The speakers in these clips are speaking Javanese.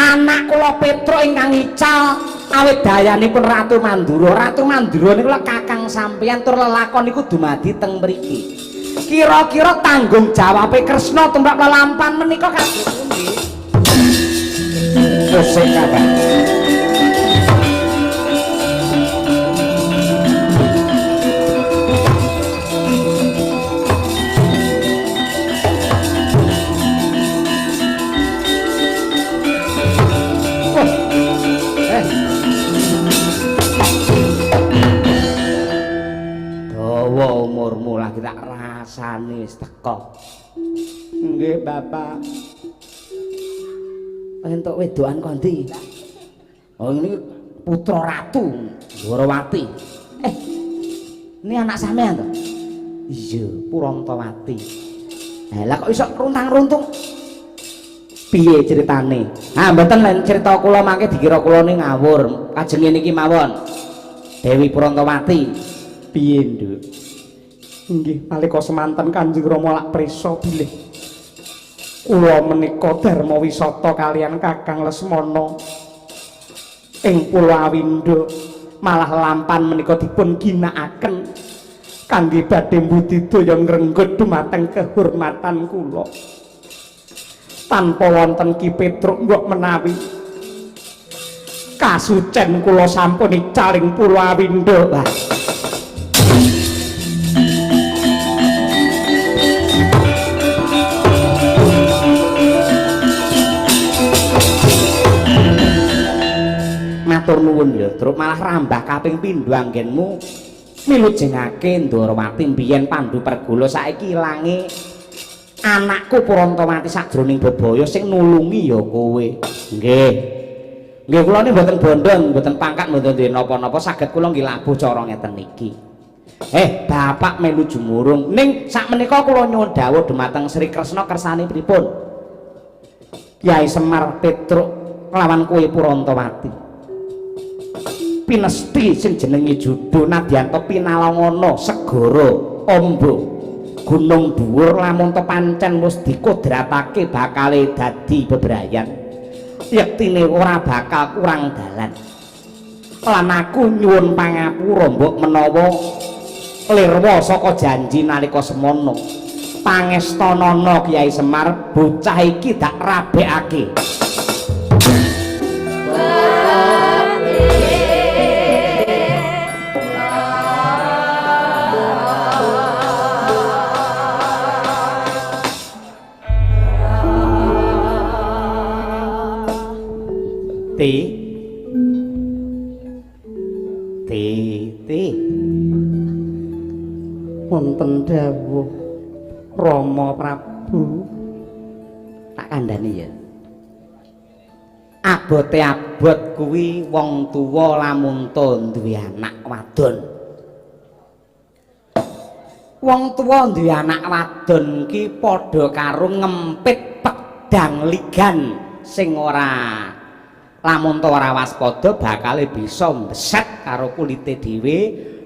Anak kula Petruk ingkang ical awit dayanipun Ratu Mandura. Ratu Mandura niku lak kakang sampeyan tur lelakon niku dumadi teng mriki. Kira-kira tanggung jawabe Kresna tumrap lelampan menika kados pundi? Pusing kabeh. Dawa umurmu lagi tak rasane wis teko. Nggih, Bapak. Entuk wedokan ko ndi? Oh, ini putra ratu Ndorowati. Ini anak sampean to? Iya, Purantawati. Lah kok iso runtang-runtung? Piye ceritane? Ha, mboten len cerita kula mangke dikira kula ni ngawur. Kajeng niki mawon. Dewi Purantawati. Piye, Nduk? Nggih, nalika semanten Kanjeng Rama lak prisa bilih kula menika darma wisata kaliyan Kakang Lesmana ing Pulo Awindha, malah lampan menika dipun ginakaken kangge badhe mbudidaya ngrenggut dumateng kehormatan kula. Tanpa wonten Ki Petruk mbok menawi kasucen kula sampun ical ing Pulo Awindha. Wah. Matur nuwun ya, Truk, malah rambah kaping pindho anggenmu milujengake Ndorowati mbiyen Pandu Pergula saiki ilange anakku Purantawati sakjroning bebaya sing nulungi ya kowe. Nggih. Nggih kula niki mboten bondo, mboten pangkat, mboten duwe napa-napa, saged kula nggih labuh cara ngeten niki. Bapak melu jumurung ning sakmenika kula nyuwun dawuh dumateng Sri Kresna kersane pripun? Kyai Semar Petruk kelawan kowe Purantawati. Pinesti sing jenenge judo nadyanto pinalangana segara amba gunung dhuwur lamun to pancen wis dikodratake bakale dadi bebrayan yektine ora bakal kurang dalan. Lan aku nyuwun pangapura mbok menawa lirwa saka janji nalika semono. Pangestanana Kyai Semar, bocah iki dak rabekake. T T T Wonten dawuh Rama Prabu. Tak kandhani ya. Abote abot kuwi wong tuwa lamun to duwe anak wadon. Wong tuwa duwe anak wadon ki padha karo ngempit pedang ligan sing ora lamun to ora waspada bakale bisa mbeset karo kulite dhewe,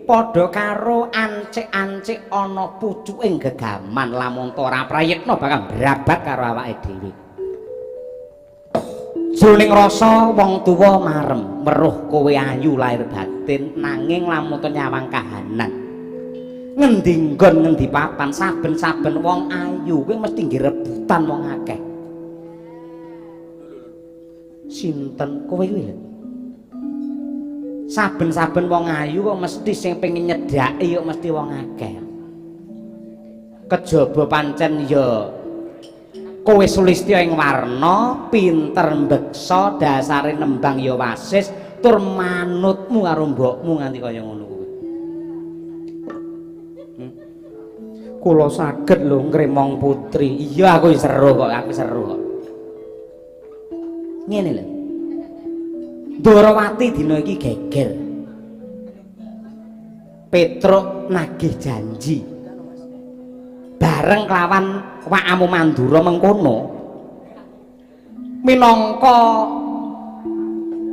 padha karo ancik-ancik ana pucuking gegaman lamun to ora prayitna bakal brabat karo awake dhewe. Jroning rasa wong tuwa marem weruh kowe ayu lahir batin nanging lamun to nyawang kahanan ngendi nggon ngendi papan saben-saben wong ayu kuwi mesti nggih rebutan wong akeh. Sinten kowe kuwi lho? Saben-saben wong ayu kok mesti sing pengen nyedhaki kok mesti wong akeh. Kejaba pancen ya kowe sulistya ing warna, pinter mbeksa, dasare nembang ya wasis, tur manutmu karo mbokmu nganti kaya ngono kuwi. Kula saged lho ngremong putri. Iya aku seru kok, aku seru kok. Ngene lho. Ndorowati dina iki geger. Petruk nagih janji. Bareng kelawan Wakamu Mandura mengkono. Minangka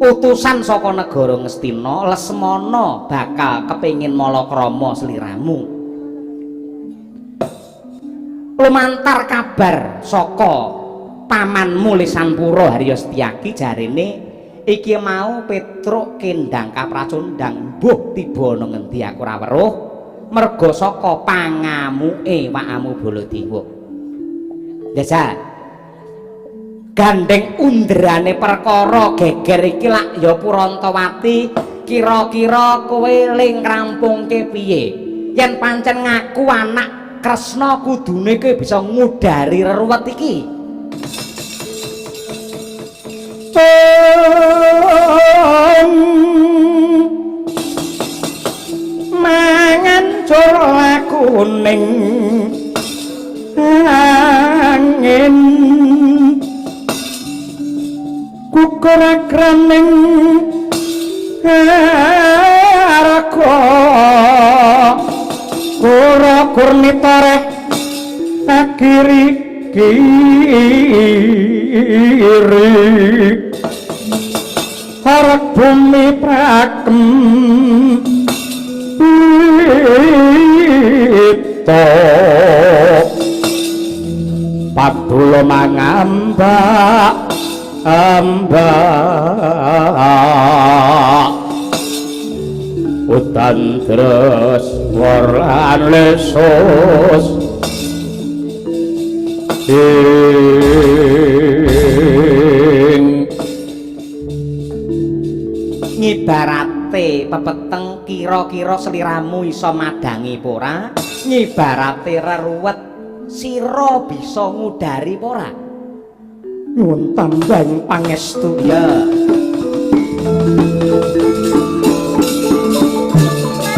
utusan saka negara Ngastina, Lesmana bakal kepengin malakrama sliramu. Lumantar kabar saka Pamanmu Lisan Pura Harya Setyaki jarene iki mau Petruk kendang kapracondang mbuh tiba ana ngendi aku ora weruh merga saka pangamuke wakamu Baladewa. Jajal. Gandeng undrane perkara geger iki lak ya Purantawati kira-kira kowe ling ngrampungke piye? Yen pancen ngaku anak Kresna kudune kowe bisa ngudari reruwet iki. Mangan cor kuning angin gugur akraning arga kura kurnita reh kiri kiri harek bumi prakem ito padula mangambak ambak udan terus waran lesus ing ngibarate pepeteng kira-kira sliramu iso madangi apa ora? Ngibarate reruwet sira bisa ngudari apa ora? Nyuwun tambahing pangestu. Iya.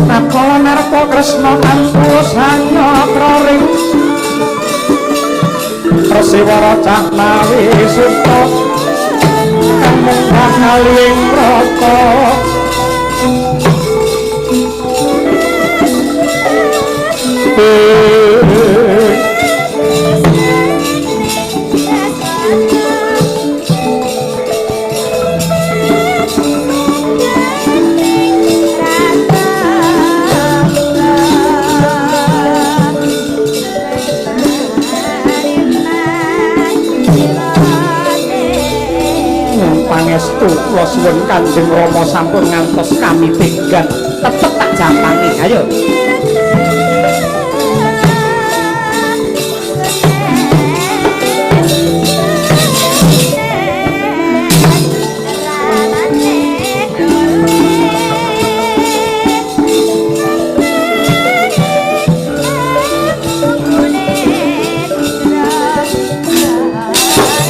Tatkala narpa Kresna kantu sanyatra ring Resiwara caknawi suta kang munggah kaling rata. Pangestu kula suwun Kanjeng Rama sampun ngantos kami tegan tetep tak jampangi. Ayo.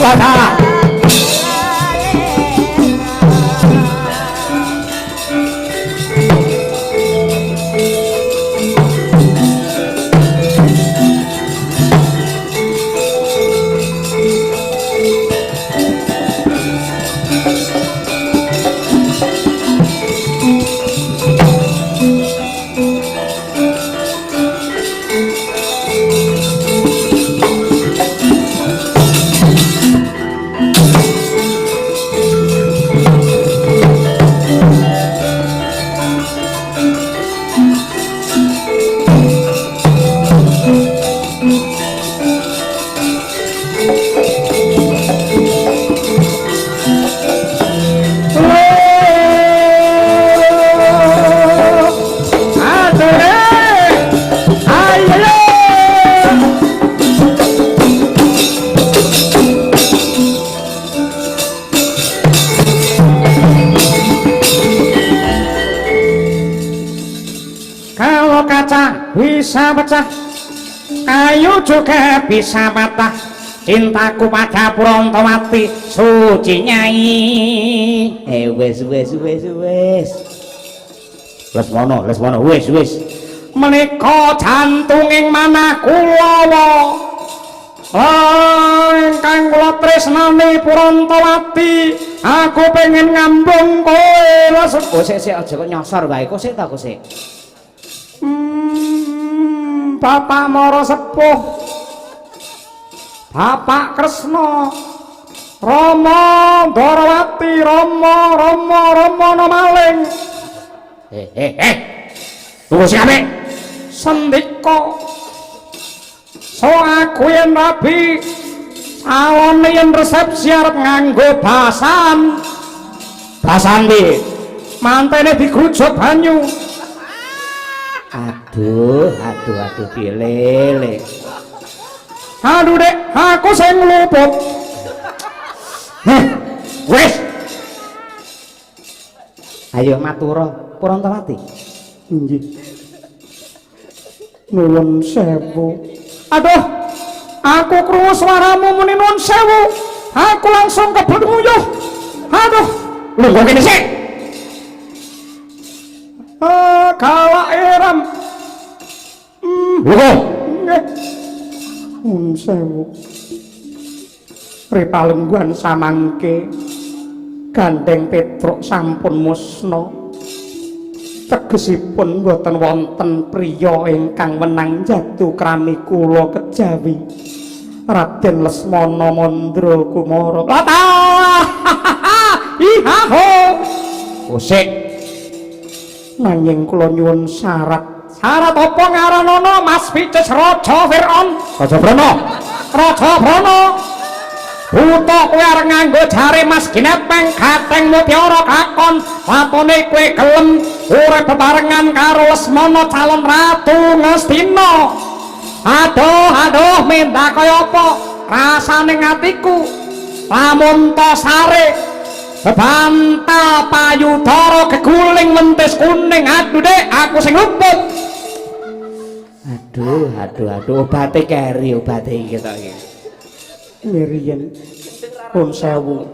Lana. Bisa pecah, kayu juga bisa patah. Cintaku pada Purantawati suci nyai. Wis wis wis wis. Lesmono, Lesmono, wis wis. Menika jantunging manah kula ingkang kula tresnani Purantawati, aku pengen ngambung kowe. Oh sik sik aja kok nyosor wae. Kok sik ta kok sik. Bapak Mara Sepuh, Bapak Kresna, Rama Ndarawati, Rama Rama Rama ana maling. Tunggu sing apik. Sendika. So aku yen rabi Calone yen resepsi arep nganggo basan. Basan piye? Mantene digrujuk banyu. Aduh, aduh, aduh pilele. Aduh Dek, aku sing luput. Heh, wis. Ayo matura, Purantawati. Nggih. Nuwun sewu. Aduh, aku krungu suaramu muni nuwun sewu. Aku langsung kebet nguyuh. Aduh, lungguh kene sik. Ah, galak eram. Lungguh. Nggih. Nuwun sewu. Ripalengguhan samangke gandeng Petruk sampun musna. Tegesipun boten wonten priya ingkang wenang jatuh krami kula kejawi Raden Lesmana Mandra Kumara. Lata! Ihaho! Usik. Nanging kula nyuwun syarat. Syarat apa ngaranana Mas Picis Raja Fir'aun? Raja Brana. Raja Brana. Buta kowe arep nganggo jare Mas Ginepeng gateng mutiara kakon watone kowe gelem urip bebarengan karo Lesmana calon ratu Ngastina. Aduh aduh mendah kaya apa rasane atiku lamun to sare bebantal payudara geguling mentis kuning. Aduh Dek, aku sing luput. Aduh aduh aduh obate keri, obate iki ketok iki. Miriyen pun sewu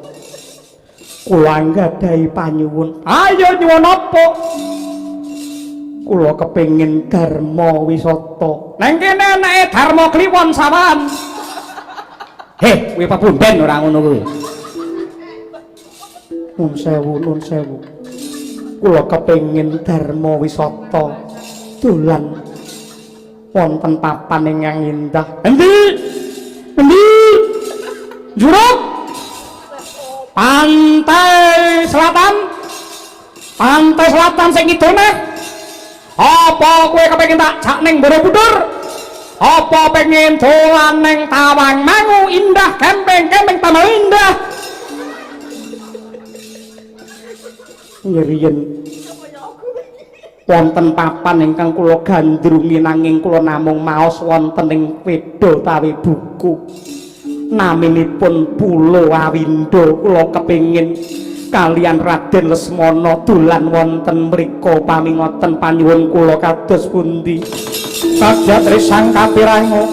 kula anggadhahi panyuwun. Ayo nyuwun apa? Kula kepengin dharma wisata. Nang kene anake Dharma Kliwon sawan. Heh, kuwi pepunden ora ngono kuwi. Nun sewu, nun sewu. Kula kepengin dharma wisata dolan wonten papan ingkang indah. Endi? Endi? Juruk Pantai Selatan. Pantai Selatan sing kidune. Apa kowe kepengin tak jak ning Borobudur? Apa pengen dolan ning Tawangmangu indah camping-camping tambah indah? Ngriyen wonten papan ingkang kula gandrungi nanging kula namung maos wonten ing wedha utawi buku. Naminipun Pulo Awindo. Kula kepengin kalian Raden Lesmana dolan wonten mriku pamingoten panyuwun kula kados pundi? Kadyat risang kapirango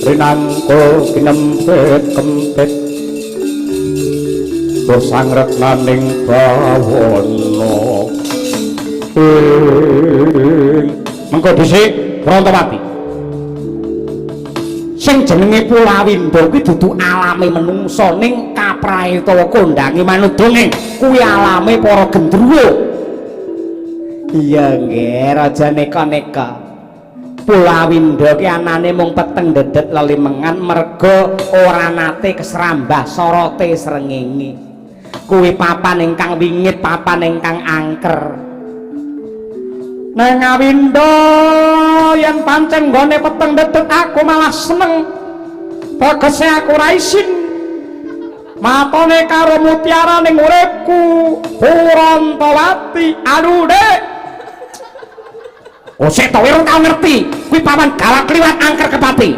rinangkul kinempit kempit bosang retnaning bawana. Mengko dhisik Prantawati. Sing jenenge Pulo Awindo kuwi dudu alame menungsa ning kaprahe utawa kondange manudone kuwi alame para gendruwo. Iya nggih, raja neka-neka. Pulo Awindo ki anane mung peteng dedet lelimengan merga ora nate keserambah sorote srengenge. Kuwi papan ingkang wingit, papan ingkang angker. Nang Awindo yen pancen nggone peteng dedet aku malah seneng. Tegese aku ora isin. Matone karo mutiara ning uripku Purantawati. Aduh Dek. Osek to ora tau ngerti kuwi papan galak kliwat angker kepati.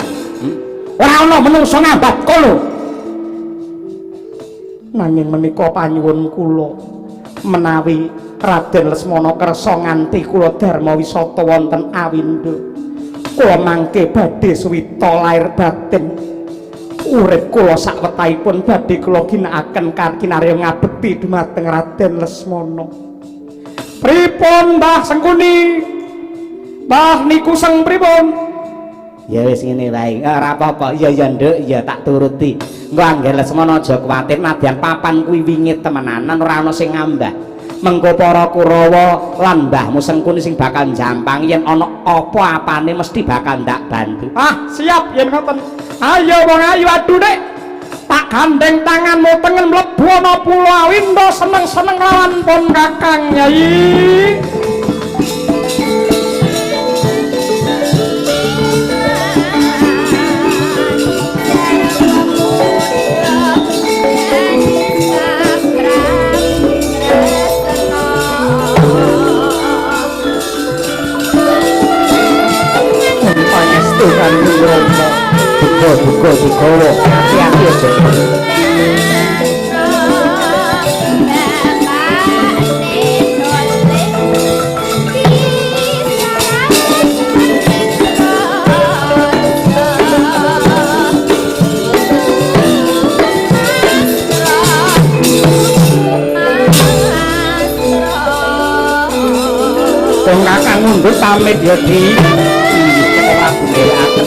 Ora ana menungso ngambat kono. Nanging menika panyuwun kula menawi Raden Lesmana kersa nganti kula dharma wisata wonten Awindo. Kula mangke badhe suwita lair batin. Urip kula sakwetahipun badhe kula ginakaken kinarya ngabekti dumateng Raden Lesmana. Pripun Mbah Sengkuni? Mbah niku seng pripun? Ya wis ngene wae. Ora apa-apa. Iya ya Nduk, ya tak turuti. Engko angger Lesmana aja kuwatir nadyan papan kuwi wingit temenanan ora ana sing ngambah. Mengko para Kurawa lan mbahmu Sengkuni sing bakal jampang yen ana apa-apane mesti bakal ndak bantu. Ah, siap yen ngoten. Ayo wong ayu aduh Dek. Tak gandeng tanganmu tengen mlebu ana Pulo Awindo seneng-seneng lawan pun Kakang Yai. digawa. Hati-hati aja. Wong kakang mundhut pamit ya di. Ora nderekaken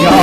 yo.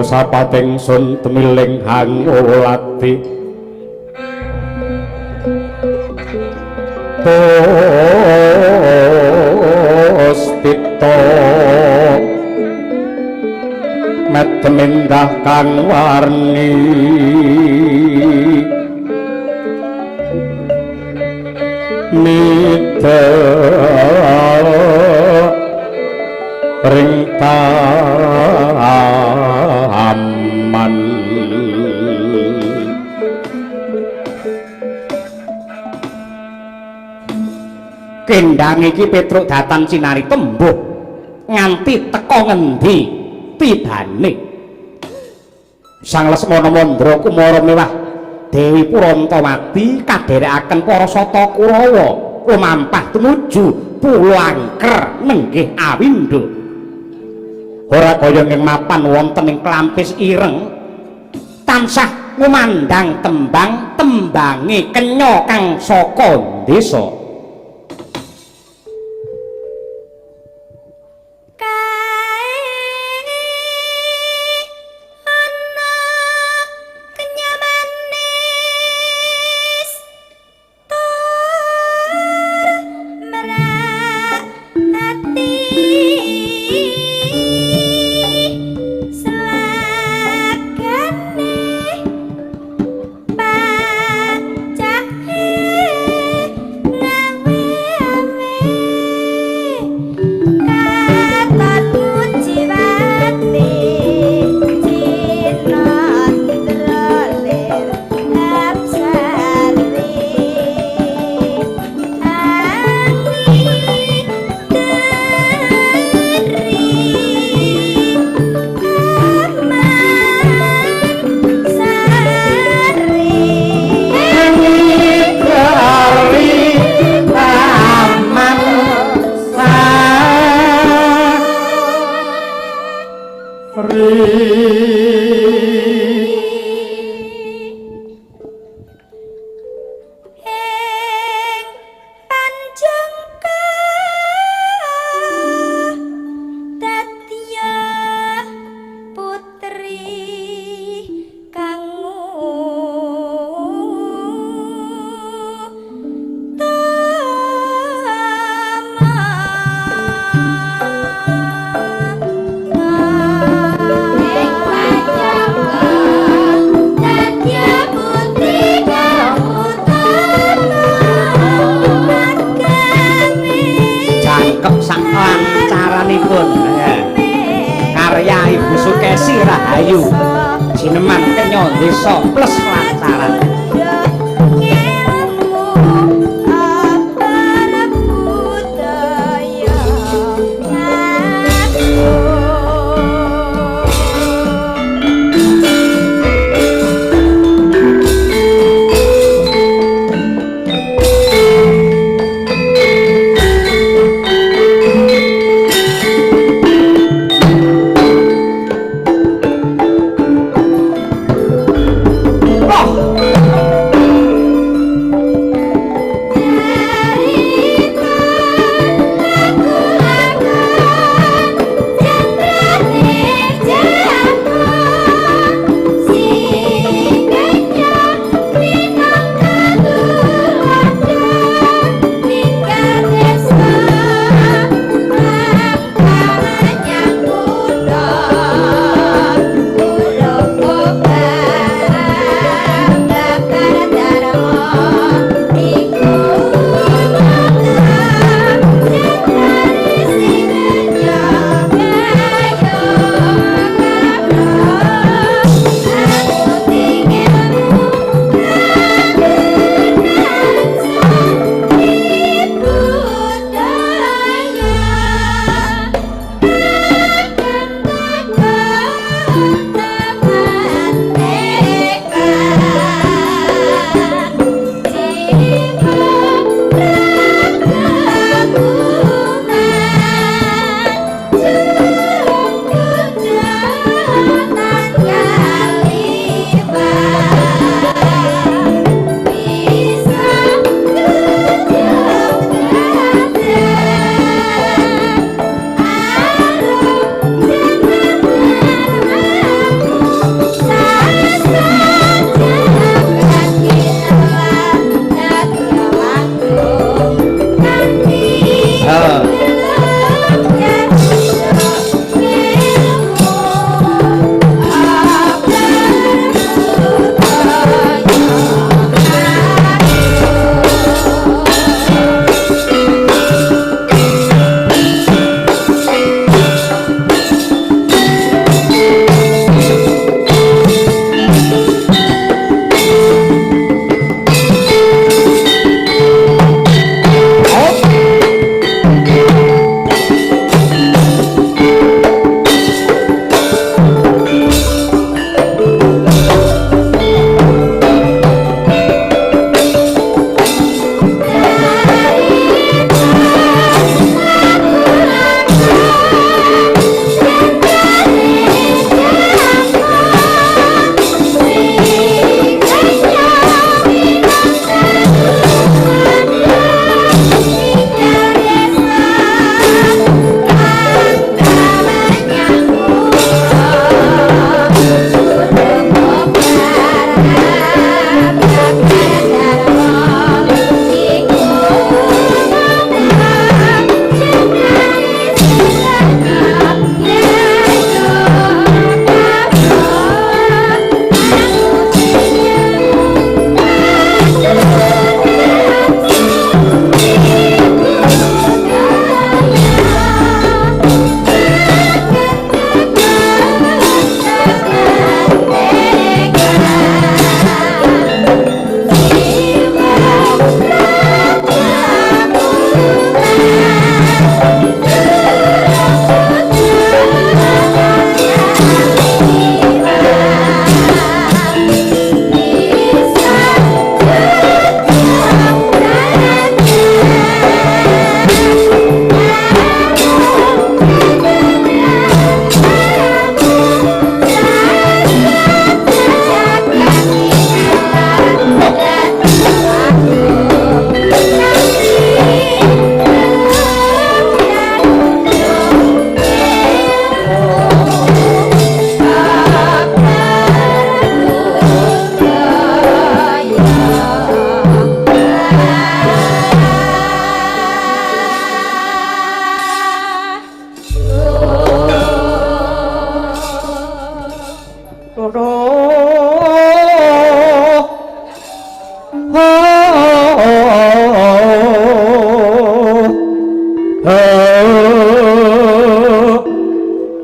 Sapating sun temiling hangulati puspita medem endah kang warni midal ring taman. Kendang iki Petruk Datan Cinari tembuh nganti teka ngendi tibane. Sang Lesmana Mandra Kumara mewah Dewi Purantawati kadherekaken para sata Kurawa lumampah tumuju Pulo Angker nenggih Awindha. Ora kaya ing mapan wonten ing Klampis Ireng tansah ngumandang tembang tembange kenya kang saka desa. Karya Ibu Sukesi Rahayu jineman kenya desa plus lancaran. Oh!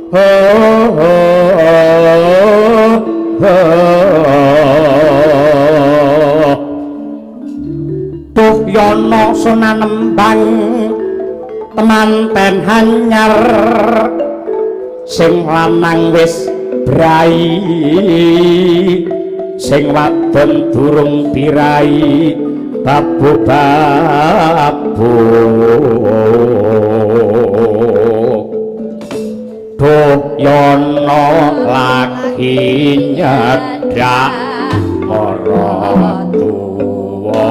Duh Yana sunanembang temanten hanyar sing lanang wis brai sing wadon durung birai babu babu. Duh Yana lagi nyedak ora tuwa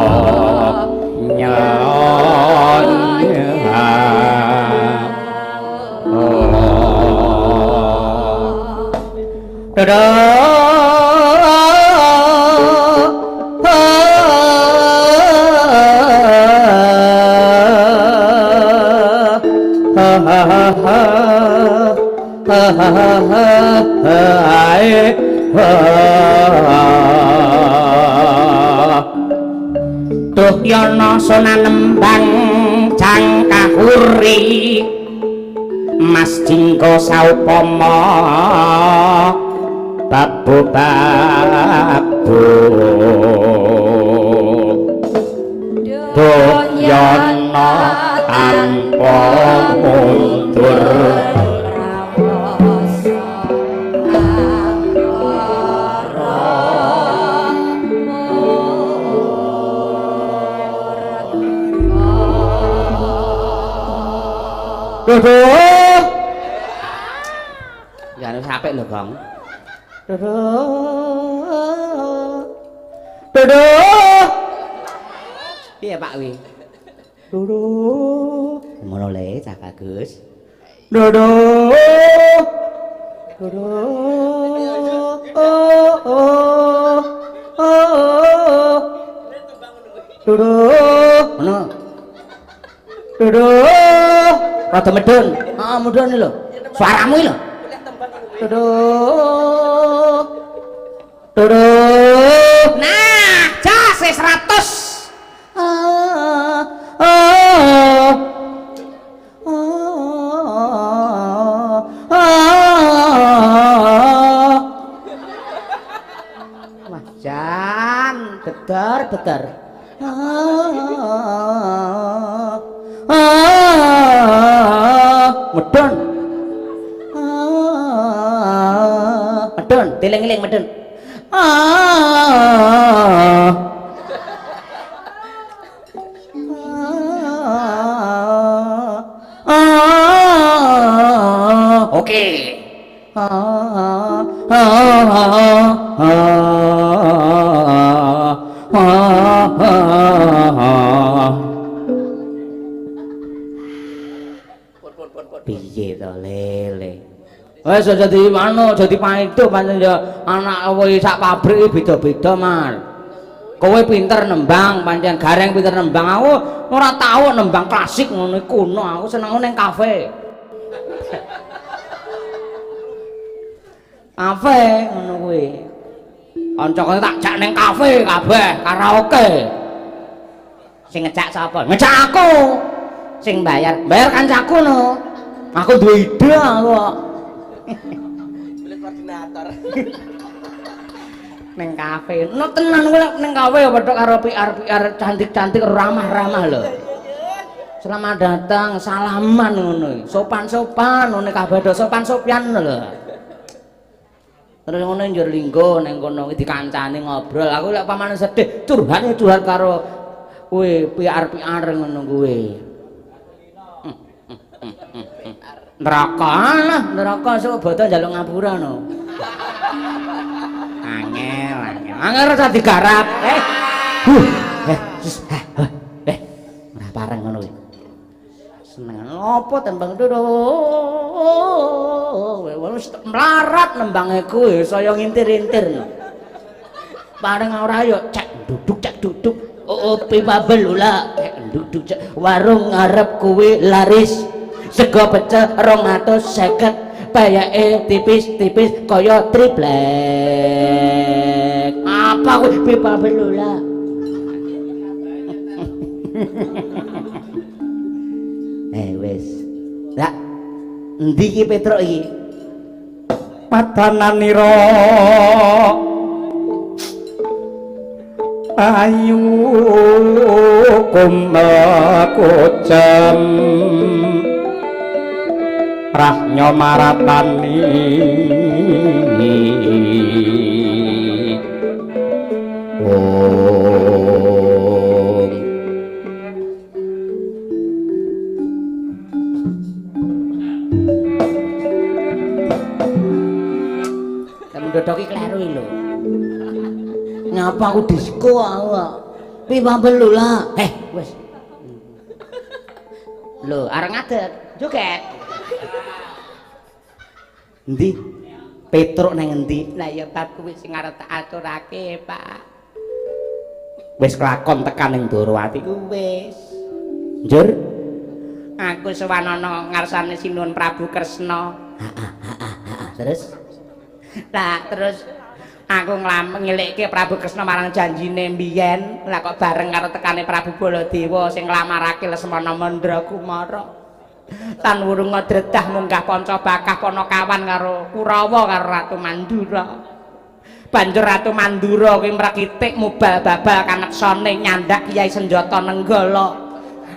Duh Yana sunanembang cangkahuri Mas Jinggo saupama babu babu. Duh Yana tanpa mundur Duh. Ya wis apik lho, Gong. Duh. Duh. Piye Pak wi? Duh. Ngono le cah bagus. Duh. Duh. Oh oh. Oh. Duh. Ngono. Duh. Rada medun. Heeh, medun lho. Suaramu iki lho. Duh. Duh. Nah, jase 100. Wah, jan, bedar, bedar. Medun. Medun, dieling-eling medun. Oke. Piye to lele? Wis aja di anu, aja dipaido pancen ya anak kowe sak pabrik iki beda-beda, Mar. Kowe pinter nembang, pancen Gareng pinter nembang. Aku ora tau nembang klasik ngono kuno, aku seneng ning kafe. Kafe ngono kuwi. Kanca-kanca tak jak ning kafe kabeh, karaoke. Sing ngejak sapa? Ngejak aku. Sing bayar, bayar kancaku no. Aku duwe ide aku kok. Boleh koordinator. Neng kafe. No tenan kowe neng kafe ya padha karo PR-PR cantik-cantik ramah-ramah lho. Selamat datang, salaman ngono. Sopan-sopan ngono kabeh do sopan-sopian lho. Terus ngono njur linggo neng kono iki dikancani ngobrol. Aku lek pamane sedih, curhat curhat karo kowe PR-PR ngono kuwi. Neraka lah, neraka sok bodo njaluk ngapura no. Angel, angel. Angel rasa digarap. Ora pareng ngono kuwi. Seneng apa tembang dudu. Wis melarat nembange kuwi saya ngintir-intir. Pareng ora yo cek duduk cek duduk. Oh pipa belula cek duduk cek warung ngarep kuwi laris. Sego pecel 250 payake tipis-tipis kaya triplek. Apa kuwi pipa belula? Wis. Lah endi iki Petruk iki? Madananira ayu kumekucem rahnya maratani. Om. Kamu dodoki kleru iki lho. Ngapa aku disko aku kok. Piye pambelu lah. Wis. Lho, arep ngadeg, joget. Endi? Petruk nang endi? Lah ya bab kuwi sing arep tak aturake, Pak. Wis kelakon tekan ning Ndorowati ku wis. Njur aku sowan ana ngarsane Sinuwun Prabu Kresna. Heeh, terus? Lah terus aku ngelikke Prabu Kresna marang janjine mbiyen, lah kok bareng karo tekane Prabu Baladewa sing nglamarake Lesmana Mandrakumara. Tan wurunga dredah munggah panca bakah panakawan karo Kurawa karo Ratu Mandura. Banjur Ratu Mandura kuwi mrekitik mubal babal kaneksane nyandak Kyai Senjata Nenggala.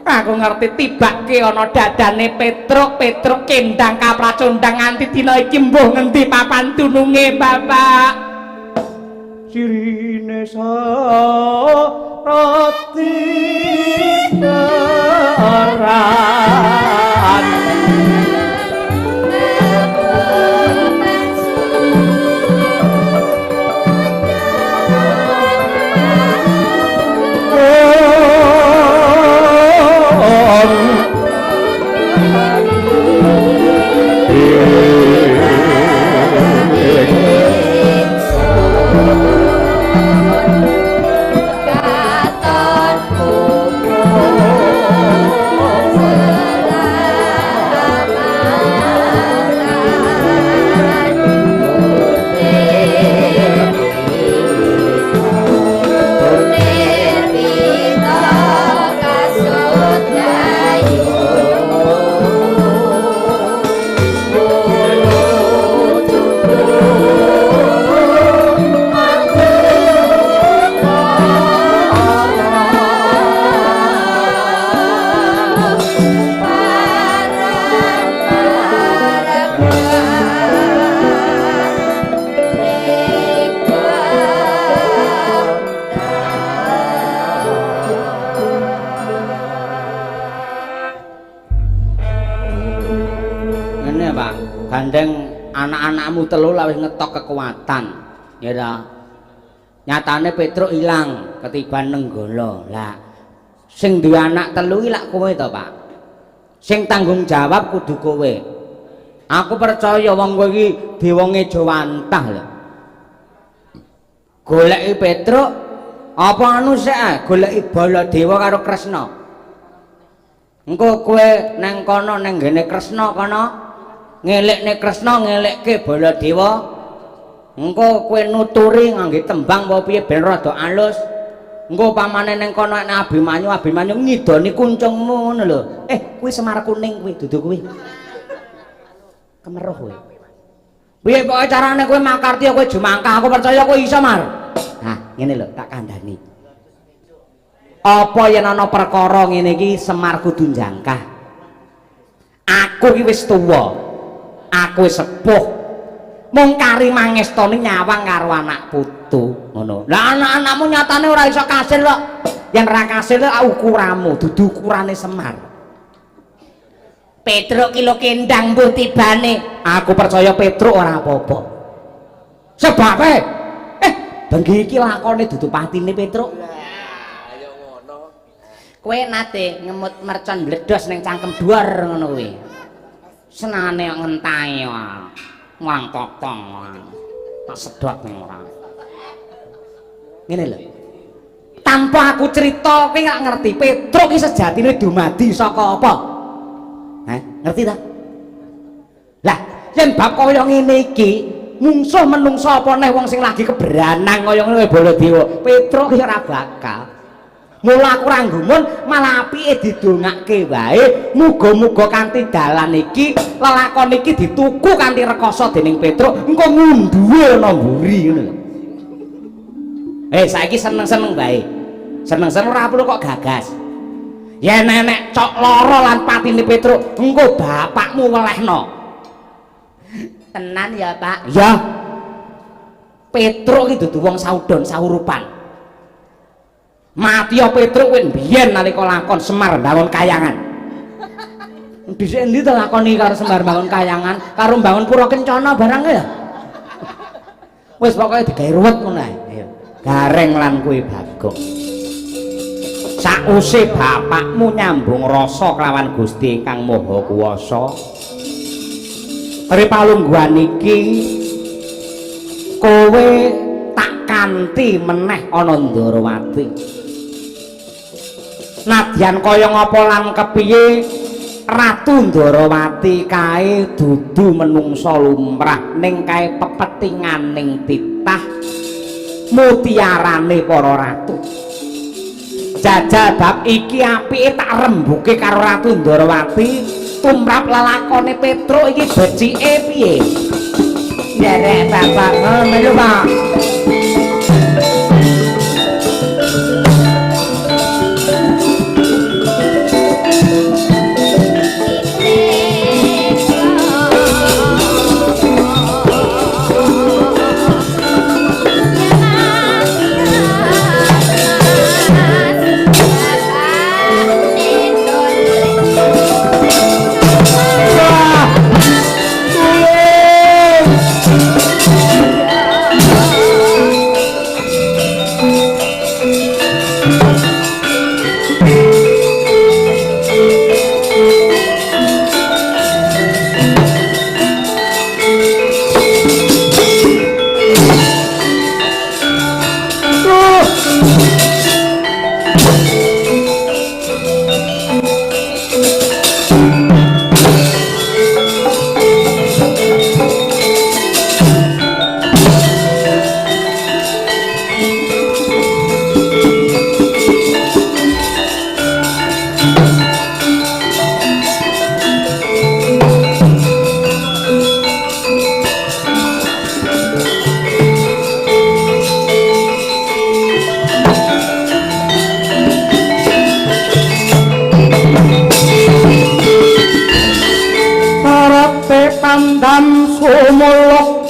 Aku ngerti tibake ana dadane Petruk, Petruk kendang kapracondang nganti dina iki mbuh ngendi papan dununge, Bapak. Sirine sarati teran. Ngene, Pak. Gandeng anak-anakmu telu lah wis ngetok kekuatan. Ya ta. Nyatane Petruk ilang ketiban Nenggala. Lah sing duwe anak telu iki lak kowe to, Pak. Sing tanggung jawab kudu kowe. Aku percaya wong kowe iki dewa ngejawantah lho. Goleki Petruk apa anu sik ae, goleki Baladewa karo Kresna. Engko kowe nang kono nang nggene Kresna kono ngelikne Kresna ngelikke Baladewa. Engko kowe nuturi ngangge tembang apa piye ben rada alus. Engko pamane nang kono nek Abimanyu, Abimanyu ngidoni kuncungmu ngono lho. Kuwi Semar Kuning kuwi dudu kuwi. Kemeruh kowe. Piye pokoke carane kowe makarti kowe jumangkah, aku percaya kowe iso, Mar. Nah, ngene lho tak kandhani. Apa yen ana perkara ngene iki Semar kudu njangkah. Aku iki wis tuwa. Aku wis sepuh. Mung kari mangestone nyawang karo anak putu ngono. Lah anak-anakmu nyatane ora iso kasil kok. Yen ora kasil kok ukuramu dudu ukurane Semar. Petruk ki lho kendang mbuh tibane. Aku percaya Petruk ora apa-apa. Sebabe bengi iki lakone dudu patine Petruk. Ayo ngono. Kowe nate ngemut mercon bledos ning cangkem dhuwur ngono kuwi. Senane ngentae wae. Wangkokong. Tak sedot ning ora. Ngene lho. Tanpa aku cerita kowe gak ngerti Petruk iki sejatine dumadi saka apa? Hah, ngerti ta? Lah, yen bab kaya ngene iki, mungsuh menungso apa neh wong sing lagi keberanang kaya ngene Baladewa. Petruk iki ora bakal. Mula aku ora nggumun, malah apike didongake wae. Muga-muga kanthi dalan iki lelakon iki dituku kanthi rekoso dening Petruk, engko ngunduhe ana mburi ngono lho. Saiki seneng-seneng wae. Seneng-seneng ora perlu kok gagas. Yen enek cok lara lan patine Petruk, engko bapakmu welehno. Tenan ya, Pak? Ya. Petruk iki dudu wong saudon saurupan. Matiya Petruk kuwi mbiyen nalika lakon Semar mbangun kayangan. Dhisik endi to lakoni karo Semar mbangun kayangan, karo mbangun Pura Kencana barang ya. Wis pokoke digawe ruwet ngono ae. Ayo. Gareng lan kowe Bagong. Sause bapakmu nyambung rasa kelawan Gusti ingkang Maha Kuwasa. Ri palungguhan iki kowe tak kanthi meneh ana Ndorowati. Nadyan kaya ngapa lan kepiye Ratu Ndorowati kae dudu menungsa lumrah ning kae pepetinganing titah mutiarane para ratu. Jajal bab iki apike tak rembuke karo Ratu Ndorowati tumrap lelakone Petruk iki becike piye? Nderek bapak ngono Pak. Sumuluk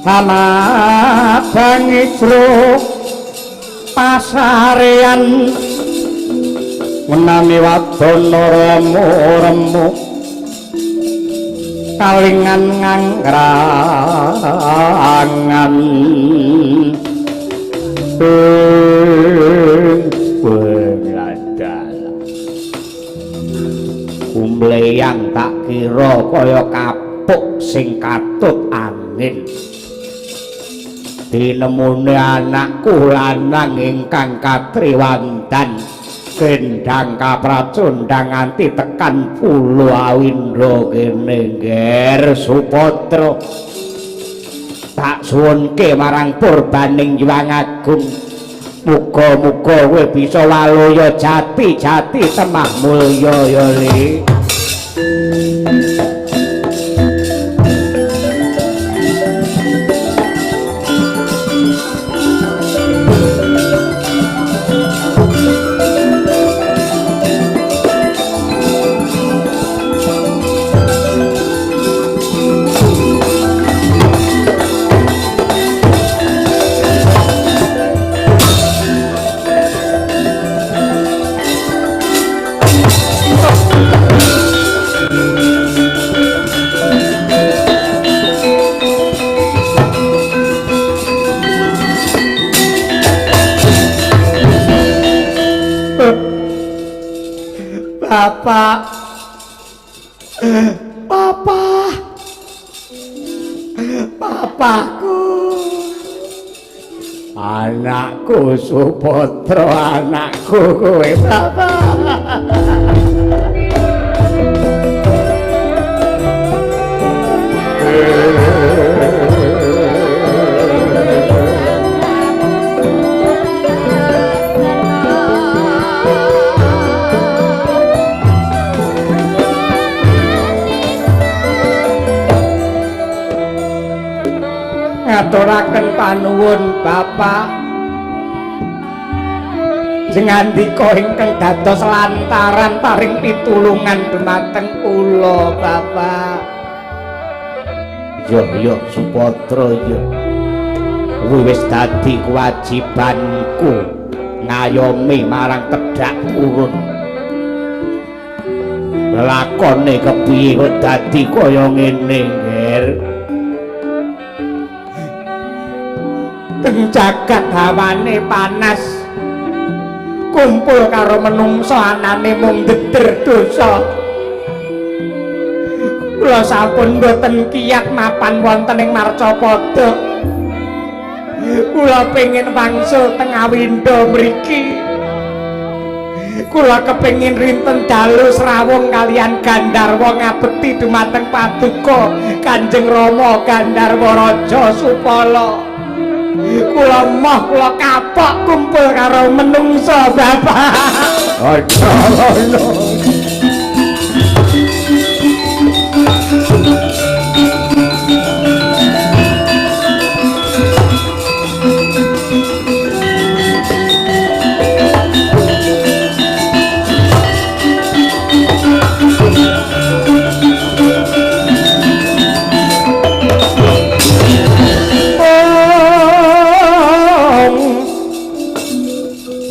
kamadangi jro pasarean menami wadon remu kalingan ngangrangan kumleyang tak kira kaya kapuk sing katut angin. Dinemune anakku lanang ingkang katriwandan gendang kapracundang nganti tekan pulo Awindra kene Nger Supadra. Tak suwunke marang purbaning Hyang Agung, muga-muga kowe bisa waluya jati-jati temah mulya ya Le. Bapak, Papa, Papaku, anakku Supadra, anakku kowe Bapak. Ngaturaken panuwun Bapak. Jengandika ingkang dados lantaran paring pitulungan dumateng kula Bapak. Yo yo Supadra yo. Kuwi wis dadi kewajibanku ngayomi marang tedhak purun. Lakone kepiye kok dadi kaya ngene, Nger? Teng jagat hawane panas. Kumpul karo menungso anane mung ndeder dosa. Kula sampun mboten kiyat mapan wonten ing Marcapada. Kula pengin wangsul teng Awinda mriki. Kula kepengin rinten dalu srawung kalian Gandharwa ngabekti dumateng paduka Kanjeng Rama Gandharwa Raja Supala. Kula moh kula kapok kumpul karo menungso Bapak. Aja ngono.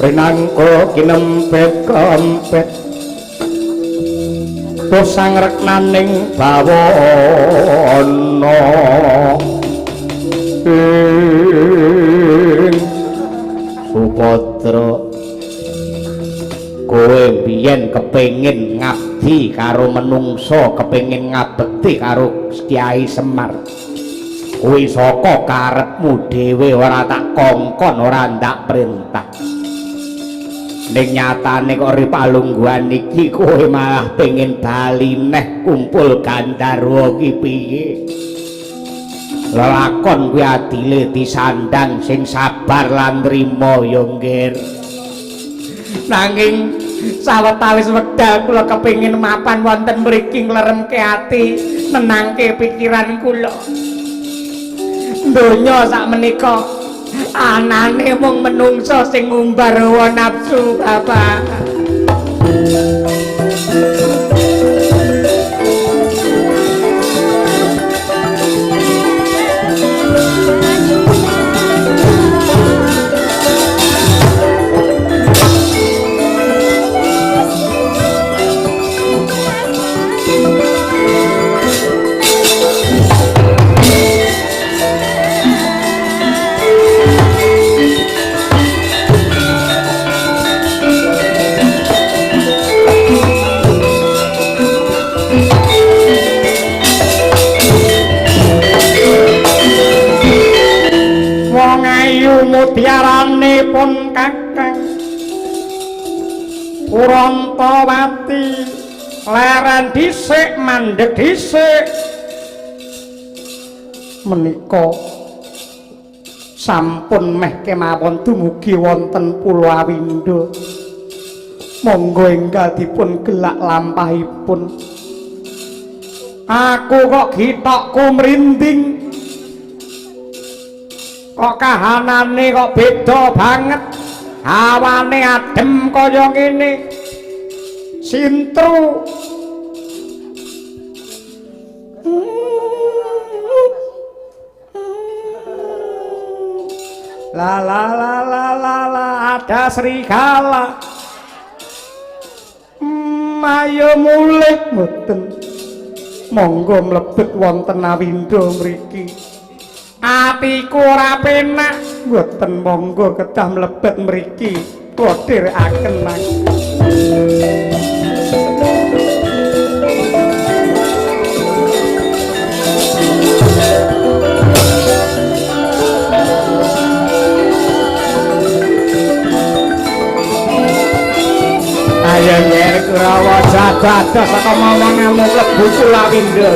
Rinangka kinempet kempet bosang reknaning bawana ing Supadra, kowe biyen kepengin ngabdi karo menungso, kepengin ngabekti karo Kyai Semar. Kuwi saka karepmu dhewe, ora tak kongkon, ora ndak perintah. Ning nyatane kok ri palungguhan iki kowe malah pengin bali neh kumpul Gandharwa ki piye? Lelakon kuwi adile disandang sing sabar lan nrima ya, Nggir. Nanging sawetawis wekdal kula kepengin mapan wonten mriki ngleremke ati, nenangke pikiran kula. Donya sakmenika anane mung menungso sing ngumbar hawa nafsu, Bapak. Wong ayu mutiarane pun kakang Purantawati leren dhisik mandheg dhisik menika sampun meh kemawon dumugi wonten Pulo Awinda. Monggo enggal dipun gelak lampahipun. Aku kok githokku mrinding, kok kahanane kok beda banget, hawane adem kaya ngene, sintru. La la la la la la, ada serigala. Ayo mulih mboten. Monggo mlebet wonten Awinda mriki. Atiku ora penak, mboten monggo kedah mlebet mriki. Kula dherekaken nang. Ayo nger Kurawa jadada saka mawangamu mlebu Kulawinda.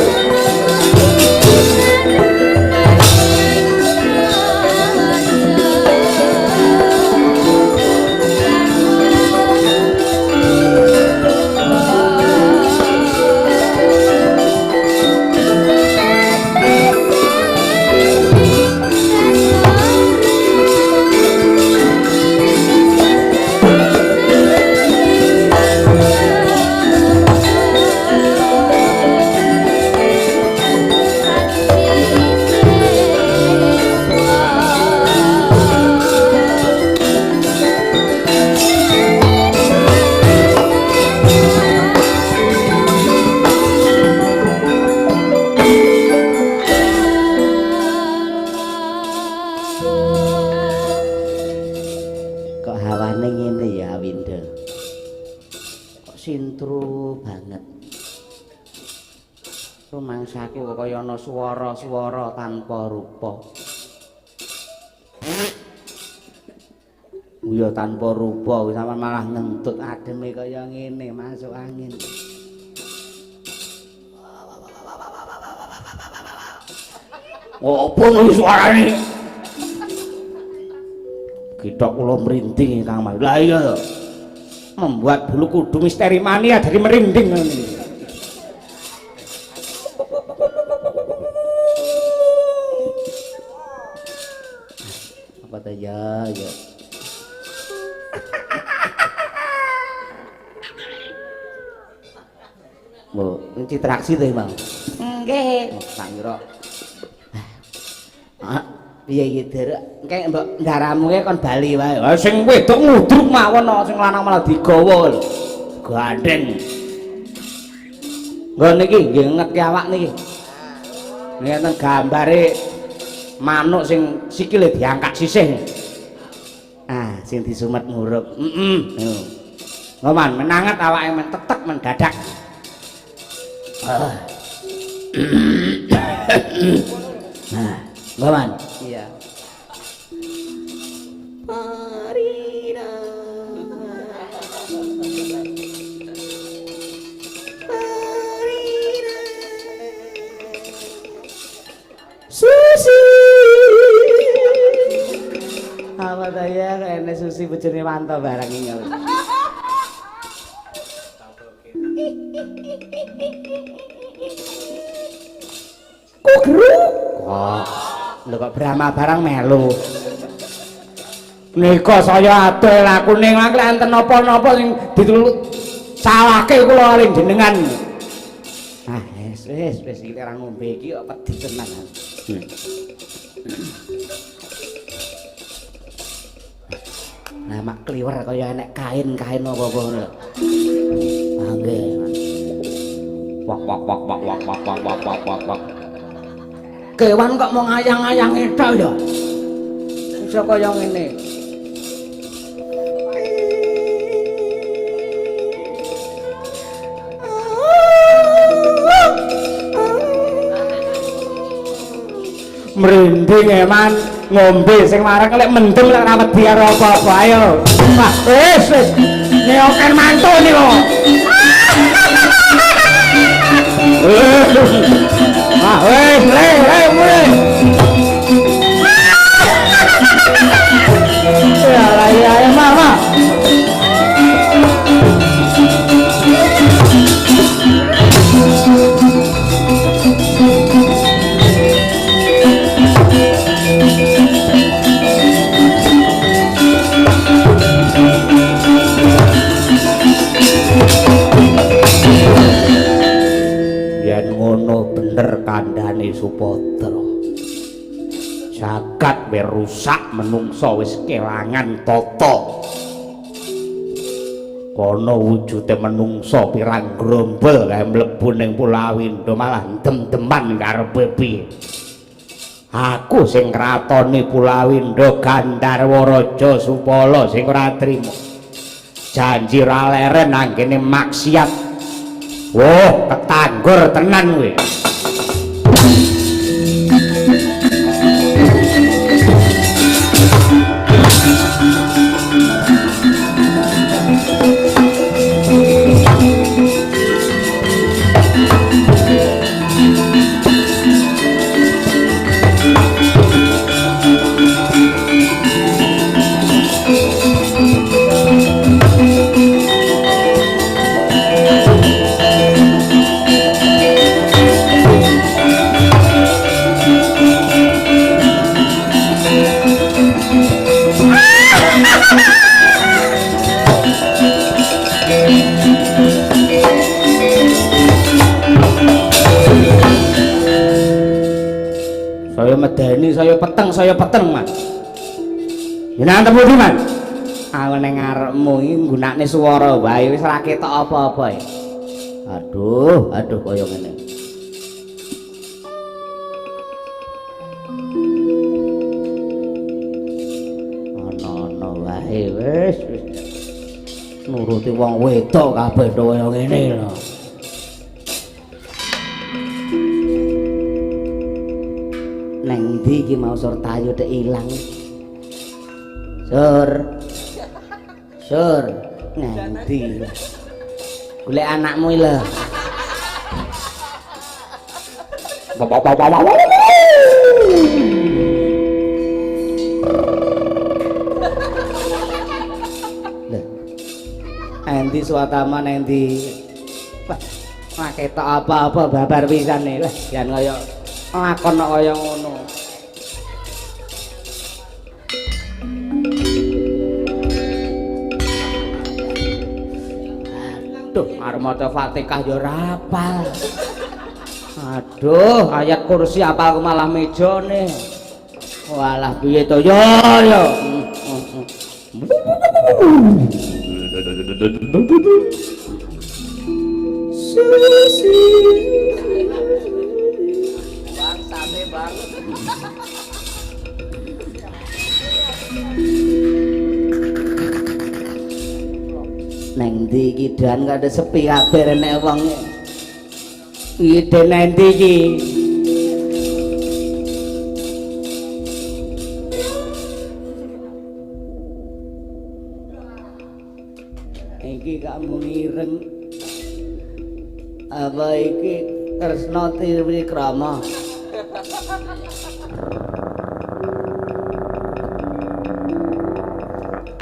Rumangsaku kaya ana swara-swara tanpa rupa. Ya tanpa rupa sampean malah ngentut ademe kaya ngene masuk angin. Apa kuwi suarane? Githok kula merinding Kang Mas. Lah iya to. Membuat bulu kudu misteri mania dari merinding ngene. Apa ta ya ya. Mbok, citraksi to, Bang. Nggih. Tak kira. Ah, piye iki, Derek? Engke mbok ndaramu ki kon bali wae. Ha sing wedok ngudruk mawon sing lanang malah digawa lho. Gandeng. Nggo niki nggih ngetke awak niki. Niki enten gambare manuk sing sikile diangkat sisih. Ah, sing disumet murup. Heeh. Nggo man, menanget awake men tetek mendadak. Nah, Bawan. Iya. Parina. Parina. Susi. Apa ta ya kene Susi bojone Wanto barang iki. Kugruk. Kok lho kok Brahma barang melu. Nika saya adoh lakune lak enten napa-napa sing ditulut salahke kula kali jenengan. Ah wis wis wis iki ora ngombe iki kok pedhi tenan. Lah mak kliwer kaya enek kain-kain apa-apa ngono lho. Ah nggih. Wak wak wak wak wak wak wak wak wak wak wak. Kewan kok mau ngayang-ngayang tok ya. Iso kaya ngene. Merinding eman ngombe sing marang lek mendem lek ora wedi karo apa-apa ayo. Wah, wis wis. Neoken mantu niku. Ah, wis, le, le, mulai. Ya, lah, ya, ya, mama. Yen ngono bener kandhane Supadra. Jagat wis rusak, menungsa wis kelangan tata. Kono wujude menungsa pirang grombol kae mlebu ning Pulawindha malah dem-deman karepe piye. Aku sing kratone Pulawindha Gandharwa Raja Supala sing ora trima. Janji ora leren anggene maksiat. Wah, ketanggur tenan kowe. Saya medeni, saya peteng, Mas. Jenengan temu ndi, Mas? Aku ning ngarepmu iki nggunakne swara wae wis ora ketok apa-apa ya. Aduh, aduh kaya ngene. Ana-ana wae wis wis. Nuruti wong wedok kabeh kaya ngene lho. Neng ndi iki mau Surtayu dek ilang. Sur. Sur, nang ndi? Golek anakmu iki lho. Lho. Endi Swatama nang ndi? Wah, ora ketok apa-apa babar pisane. Lah, jan kaya lakon kok kaya ngono. Aduh, arep maca Fatihah ya ora hafal. Aduh, ayat kursi apal aku malah mejane. Walah piye to ya ya. Bang, sate bang. Neng ndi iki dan kok ada sepi kabeh nek wong. Iki den nang ndi iki? Iki kamu ireng. Apa iki Kresna Triwikrama?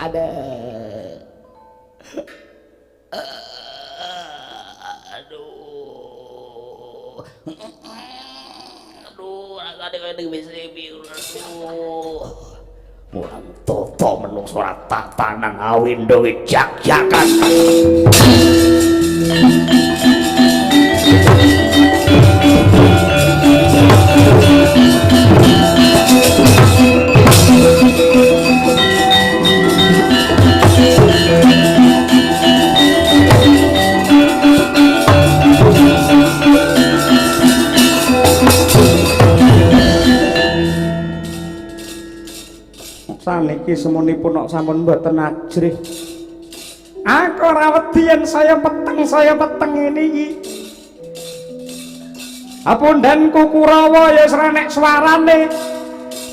Ada. Aduh. Aduh, rasane kaya ning WC aduh. Murang toto menungso ora tatanan awindo jak-jakan. Saniki semonipun kok sampun mboten ajrih. Aku ora wedi yen saya peteng ngene iki. Apundhenku Kurawa ya wis ora nek swarane.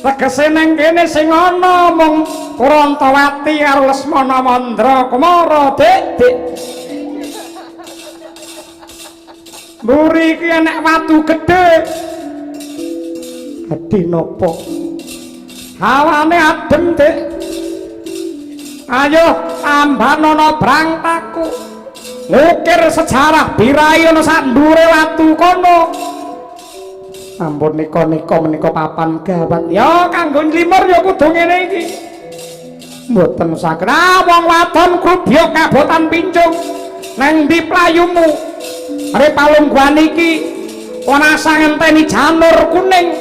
Tegese nang kene sing ana mung Purantawati karo Lesmana Mandra Kumara, Dik, Dik. Mburi iki enek watu gedhe. Gedhe napa? Hawane adem, Dik. Ayo tambanono brangtaku. Ngukir sejarah birai ana sak ndure watu kono. Ampun nika-nika menika papan gawat. Ya kanggo nglimur ya kudu ngene iki. Mboten saged. Ah wong wadon krubyok kabotan pincung. Nang ndi playumu? Arep palungguhan iki ora usah ngenteni janur kuning.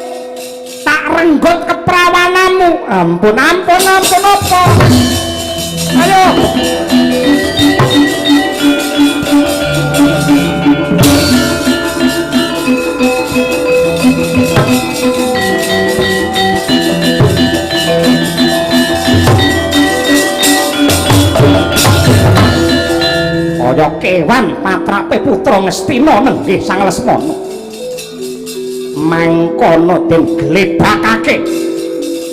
Tak renggut keprawananmu. Ampun ampun ampun apa? Ayo. Kaya kewan patrape putra Ngastina nenggih Sang Lesmana. Mangkono den glebakake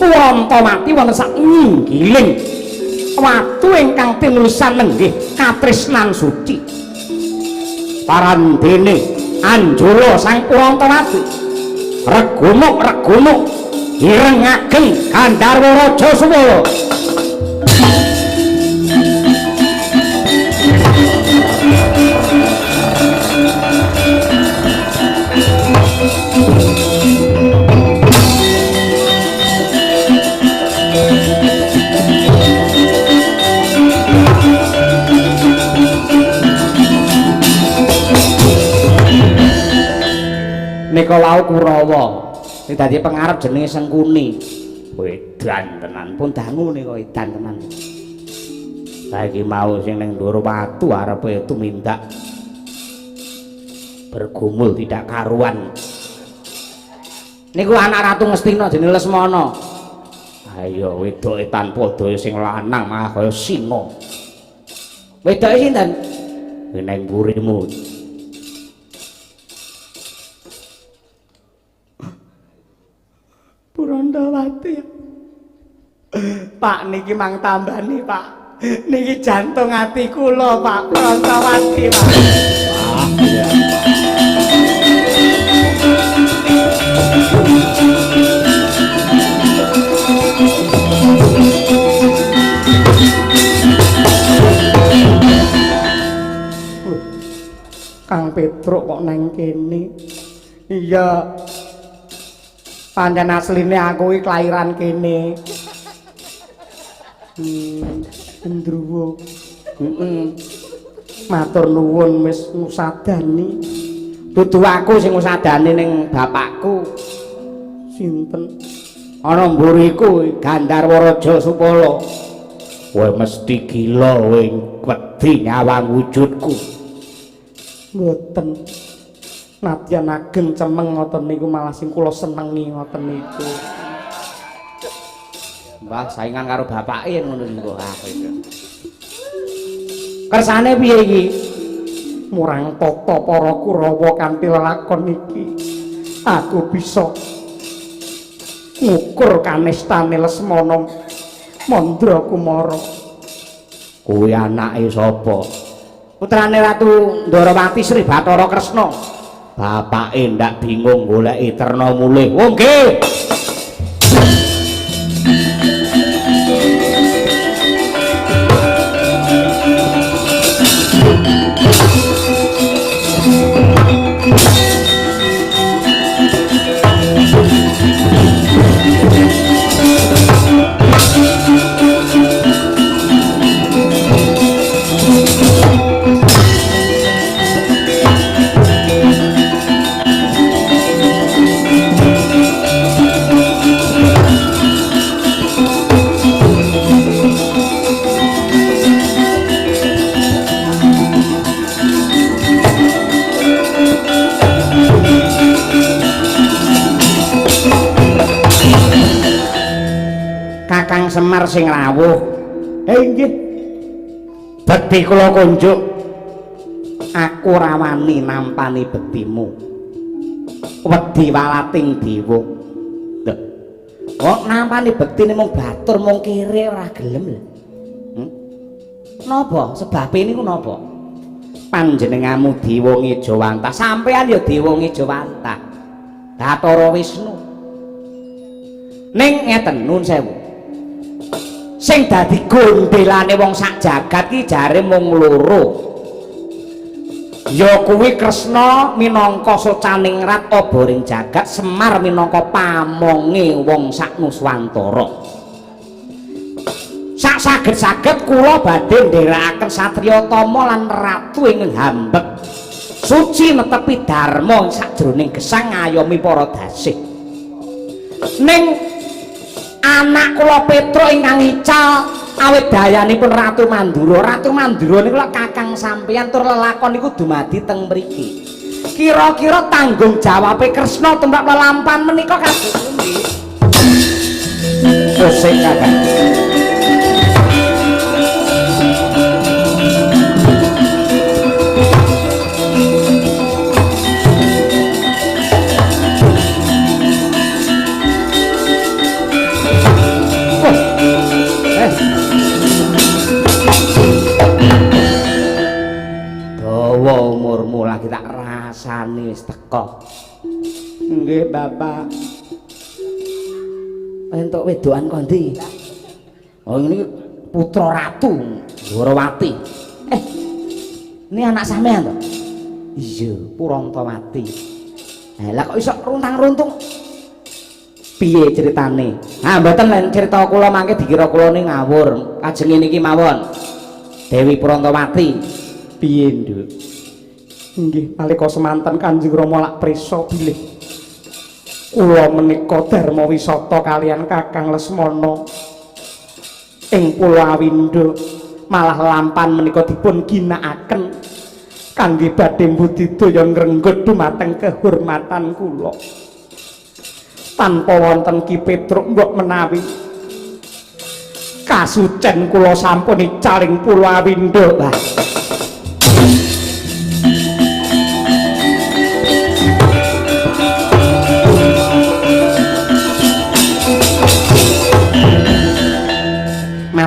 Purantawati wonten sak nggiling watu ingkang tinulisan nenggih katresnan suci. Parandene anjula Sang Purantawati regunuk regunuk ireng ageng Gandharwa Raja Suwala. Nika wau Kurawa sing dadi pengarep jenenge Sengkuni. Wedan tenan. Pun dangu nika edan tenan. Saiki mau sing ning ndhuwur watu arepe tumindak bergumul tidak karuan. Niku anak Ratu Ngastina jenenge Lesmana. Ayo wedoke tanpa daya sing lanang malah kaya singa. Wedoke sinten? Neng mburimu. Purandawati. Pak niki mang tambani, Pak. Niki jantung ati kula, Pak Purandawati, Pak. Ah, iya. Kang Petruk kok nang kene. Iya. Pancen asline aku iki kelahiran kene. Gendruwo. Heeh. Matur nuwun wis ngusadani. Dudu aku sing ngusadani ning bapakku. Sinten? Ana mburiku Gandharwa Raja Supala. Kowe mesti gila kowe wedi nyawang wujudku. Mboten. Nadyan ageng cemeng ngoten niku malah sing kula senengi ngoten niku. Mbah saingan karo bapake yen ngono niku aku iki. Kersane piye iki? Murang tata para Kurawa kanthi lelakon iki. Aku bisa ngukur kanistane Lesmana Mandra Kumara. Kuwi anake sapa? Putrane Ratu Ndorowati Sri Bathara Kresna. Bapake ndak bingung goleki terna mulih. Oh nggih. Kakang Semar sing rawuh. Nggih. Bekti kula kunjuk. Aku ora wani nampani bektimu. Wedi walating dewa. Lho. Kok nampani bektine mung batur mung kere ora gelem lho. Napa? Sebabe niku napa? Panjenenganmu dewa ngejawantah, sampean ya dewa ngejawantah. Bathara Wisnu. Ning ngeten nuwun sewu. Sing dadi gondelane wong sak jagat ki jare mung loro. Ya kuwi Kresna minangka socaningrat oboring jagat, Semar minangka pamonge wong sak Nuswantara. Sak saged-saged kula badhe ndherekaken satriya tama lan ratu ing hambek. Suci netepi dharma sakjroning gesang ngayomi para dasih. Ning anak kula Petruk ingkang ical awit dayanipun Ratu Mandura. Ratu Mandura niku lak kakang sampeyan tur lelakon niku dumadi teng mriki. Kira-kira tanggung jawabe Kresna tumrap lelampan menika kados pundi? Pusing kakang. Dawa umurmu lagi tak rasane wis teko. Nggih, Bapak. Entuk wedokan ko ndi? Oh, ini putra ratu Ndorowati. Ini anak sampean to? Iya, Purantawati. Lah kok iso runtang-runtung? Piye ceritane? Ha, mboten len cerita kula mangke dikira kula ni ngawur. Kajeng niki mawon. Dewi Purantawati. Piye, Nduk? Nggih, nalika semanten Kanjeng Rama lak prisa bilih kula menika Darma Wisata kaliyan Kakang Lesmana ing Pulo Awindha malah lampan menika dipun ginakaken kangge badhe mbudidaya ngrenggut dumateng kehormatan kula. Tanpa wonten Ki Petruk mbok menawi kasucen kula sampun ical ing Pulo Awindha. Wah.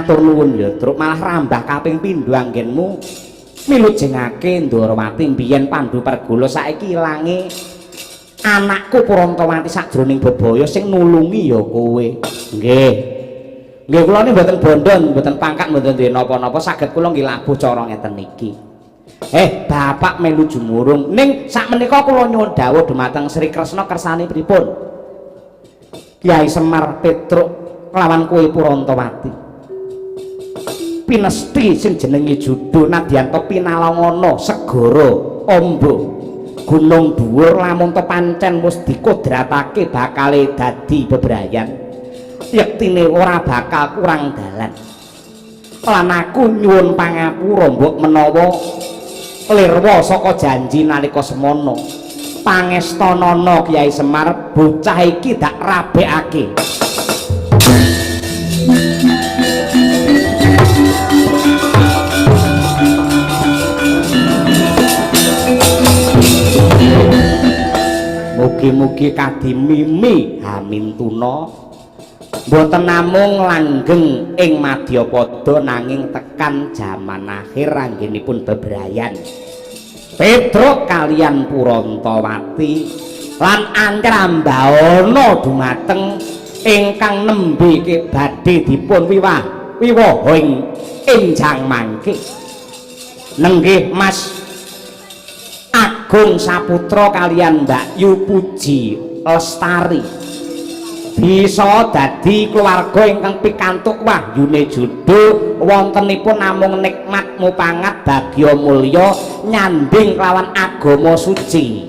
Matur nuwun ya, Truk, malah rambah kaping pindho anggenmu milujengake Ndorowati mbiyen Pandu Pergula saiki ilange anakku Purantawati sakjroning bebaya sing nulungi ya kowe. Nggih. Nggih kula niki mboten bondo, mboten pangkat, mboten duwe napa-napa, saged kula nggih labuh cara ngeten iki. Bapak melu jumurung. Ning sakmenika kula nyuwun dawuh dumateng Sri Kresna kersane pripun? Kyai Semar Petruk kelawan kowe Purantawati. Pinesti sing jenenge judo nadyan to pinalangana segara amba gunung dhuwur lamun to pancen wis dikodratake bakale dadi bebrayan, yektine ora bakal kurang dalan. Lan aku nyuwun pangapura mbok menawa lirwa saka janji nalika semana. Pangestanana Kyai Semar, bocah iki dak rabekake. Mugi-mugi kadimimi hamintuna mboten namung langgeng ing madyapada nanging tekan jaman akhir anggenipun bebrayan. Petruk kalian Purantawati lan Antrambana dumateng ingkang nembe badhe dipun wiwah wiwaha ing enjang mangke. Nenggih Mas Agung Saputra kalian Mbak Yu Puji Lestari bisa dadi keluarga ingkang pikantuk wahyune judo wontenipun namung nikmat mupangat bagya mulya nyanding kelawan agama suci.